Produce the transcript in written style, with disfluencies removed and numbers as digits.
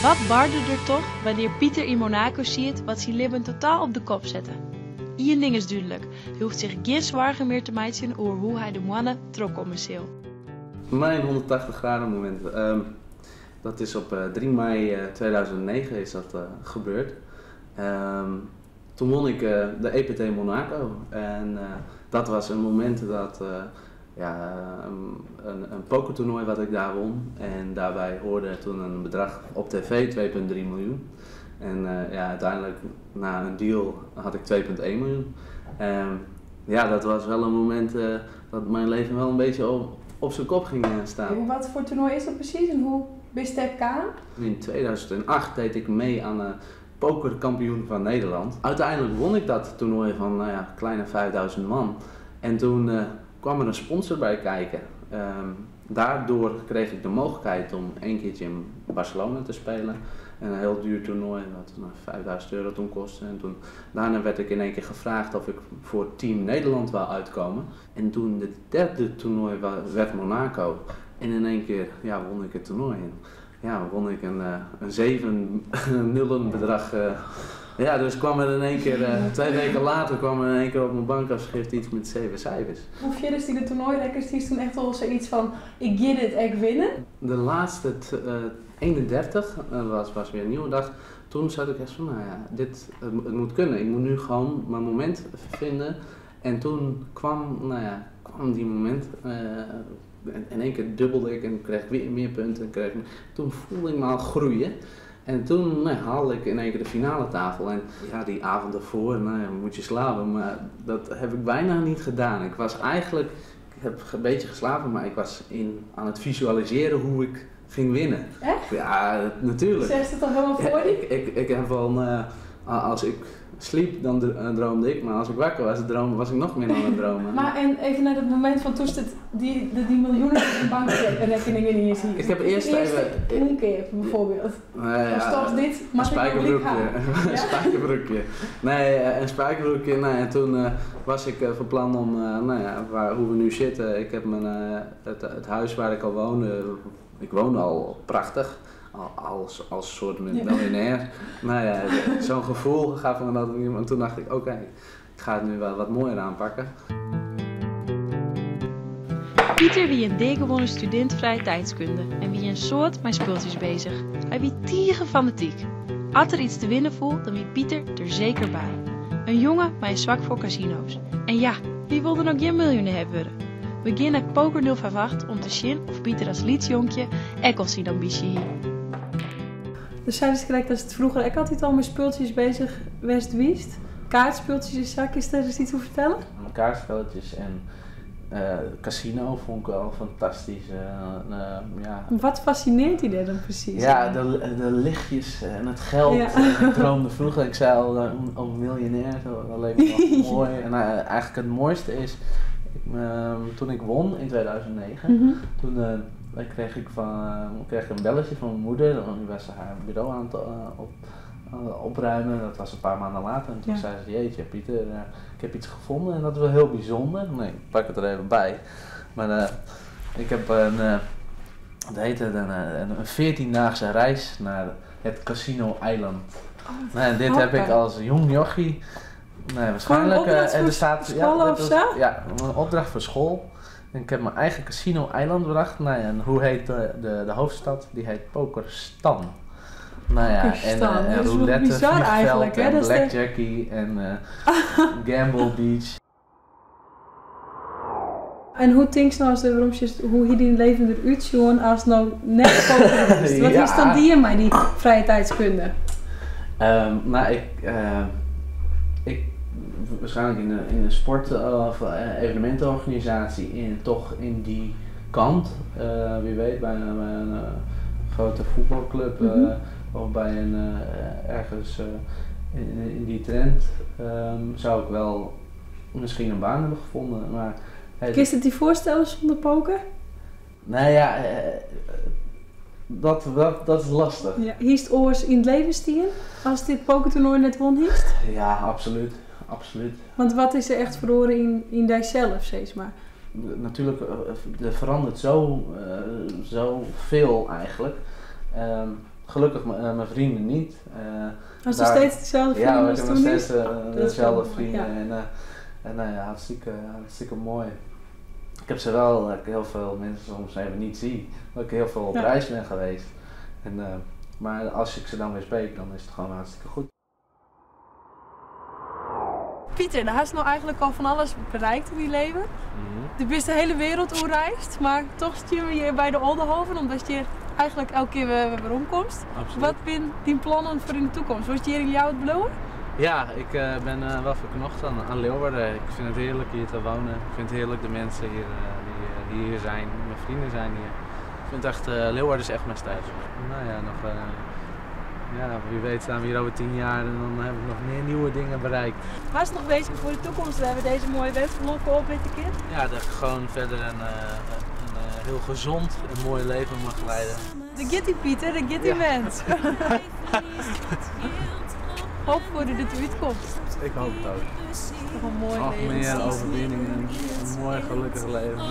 Wat barde der toch wannear Pieter yn Monaco siet wat syn libben totaal op de kop sette? Ien ding is dúdlik, hy hoecht sich gjin soargen mear te meitsjen oer hoe hy de moanne trochkomme sil. Mijn 180 graden moment. Dat is op 3 mei 2009 is dat gebeurd. Toen won ik de EPT Monaco en dat was een moment dat, ja, een pokertoernooi wat ik daar won. En daarbij hoorde toen een bedrag op tv, 2,3 miljoen. En ja, uiteindelijk na een deal had ik 2,1 miljoen. Ja, dat was wel een moment dat mijn leven wel een beetje op zijn kop ging staan. Wat voor toernooi is dat precies en hoe bist dêr kaam? In 2008 deed ik mee aan de pokerkampioen van Nederland. Uiteindelijk won ik dat toernooi van, nou ja, kleine 5000 man. En toen kwam er een sponsor bij kijken. Daardoor kreeg ik de mogelijkheid om één keertje in Barcelona te spelen. En een heel duur toernooi, wat 5000 euro toen kostte. En daarna werd ik in één keer gevraagd of ik voor Team Nederland wou uitkomen. En toen de derde toernooi werd Monaco. En in één keer, ja, won ik het toernooi. En, ja, won ik een 7 nullen bedrag. Ja, dus kwam er in één keer, 2 weken later kwam er in één keer op mijn bankafschrift iets met 7 cijfers. Hoe ver is die de toernooirekkers? Die is toen echt al zoiets van, ik ga dit echt winnen? De laatste 31 was weer een nieuwe dag. Toen zat ik echt van, nou ja, het moet kunnen. Ik moet nu gewoon mijn moment vinden. En toen kwam die moment. In één keer dubbelde ik en kreeg ik weer meer punten. En toen voelde ik me al groeien. En toen, nou, haalde ik in één keer de finale tafel. En ja, die avond ervoor, nou ja, moet je slapen. Maar dat heb ik bijna niet gedaan. Ik was eigenlijk, ik heb een beetje geslapen, maar ik was aan het visualiseren hoe ik ging winnen. Echt? Ja, natuurlijk. Zeg je het al helemaal voor Ja, je? ik heb wel een als ik sliep, dan droomde ik, maar als ik wakker was, was ik nog meer aan het dromen. Maar en even naar het moment van toen het die miljoenen op de bankrekening in je ziet. Ik heb eerst De eerste even een keer bijvoorbeeld. Nee, ja, Of zoals dit, een mag ik nog niet spijkerbroekje. gaan? Een Ja? spijkerbroekje. Nee, een spijkerbroekje. Nee, en toen was ik van plan om, nou ja, waar, hoe we nu zitten. Ik heb het huis waar ik al woonde, ik woonde al prachtig. Als soort miljonair. Nou ja, zo'n gevoel gaf me dat. En toen dacht ik, oké, ik ga het nu wel wat mooier aanpakken. Pieter wie een deelgewonnen student vrije tijdskunde en wie een soort met speeltjes bezig. Hij wie tiege fanatiek. Als er iets te winnen voelt, dan wie Pieter er zeker bij. Een jongen met een zwak voor casino's. En ja, wie wil er ook geen miljoenen hebben? We gaan naar Poker nul vijf acht om te zien of Pieter als liedjonkje ook al zijn ambitie hier. Dus zij is gelijk dat het vroeger ik altijd al met speeltjes bezig was geweest. Kaartspeeltjes in zak, is daar eens iets over vertellen? Kaartspelletjes en casino vond ik wel fantastisch. Ja. Wat fascineert die daar dan precies? Ja, de lichtjes en het geld. En ik droomde vroeger, ik zei al om miljonair, zo, dat leek me wel mooi. En eigenlijk het mooiste is, toen ik won in 2009, toen kreeg ik kreeg ik een belletje van mijn moeder, want die was haar bureau aan het opruimen. Dat was een paar maanden later. En toen zei ze, jeetje Pieter, ik heb iets gevonden en dat is wel heel bijzonder. Nee, ik pak het er even bij. Maar ik heb een het heet het, een 14-daagse reis naar het Casino Eiland. Oh, Nou, en dit heb ik grappig. als jong jochie. Nee, waarschijnlijk, Voor een opdracht en er voor staat, ja, school dit of was zo? Ja, een opdracht voor school. En ik heb mijn eigen casino eiland bedacht. Nou ja, en hoe heet de hoofdstad? Die heet Pokerstan. Nou ja, Pokerstan, en dat is wel roulette, bizar vliegveld eigenlijk, hè? en Dat is de blackjackie en Gamble Beach. En hoe denk je nou als de waarom is, hoe hier die leven eruit zien als nou net poker is? Wat is dan die en mij die vrije tijdskunde? Nou, ik waarschijnlijk in de sport of evenementenorganisatie, toch in die kant. Wie weet, bij een grote voetbalclub, of bij een ergens in die trend zou ik wel misschien een baan hebben gevonden. Maar, hey, Kun je het je voorstellen zonder poker? Nou ja, dat is lastig. Ja. Hiest oors in het leven stien als dit pokertoernooi net won hiest? Ja, absoluut. Absoluut. Want wat is er echt verloren in dijzelf, zeg maar? Natuurlijk, er verandert zo veel eigenlijk. Gelukkig mijn vrienden niet. Hast noch steeds deselde Ja, vrienden we as hebben nog toen? steeds Dat is wel dezelfde mooi, vrienden. ja. En nou ja, hartstikke mooi. Ik heb ze wel, dat ik heel veel mensen soms even niet zie. Dat ik heel veel op reis ben geweest. Maar als ik ze dan weer spreek, dan is het gewoon hartstikke goed. Pieter, daar hast nou eigenlijk al van alles bereikt in je leven. Du bist de hele wereld oerreisd, maar toch sturen we je bij de Oldenhoven, omdat je eigenlijk elke keer weer omkomst. Wat zijn die plannen voor in de toekomst? Word je hier in jou het blowen? Ja, ik ben wel verknocht aan Leeuwarden. Ik vind het heerlijk hier te wonen. Ik vind het heerlijk de mensen hier die hier zijn. Mijn vrienden zijn hier. Ik vind echt, Leeuwarden is echt mijn stad. Nou ja, nog, ja, wie weet staan we hier over 10 jaar en dan heb ik nog meer nieuwe dingen bereikt. Waar is het nog bezig voor de toekomst? We hebben deze mooie wensblokken op met de kind. Ja, dat ik gewoon verder een heel gezond en mooi leven mag leiden. De Gitty Pieter, de Gitty mens. Hoop voor dat het uitkomt. Ik hoop het ook. Toch een mooi Nog leven. meer overwinningen, een mooi gelukkig leven.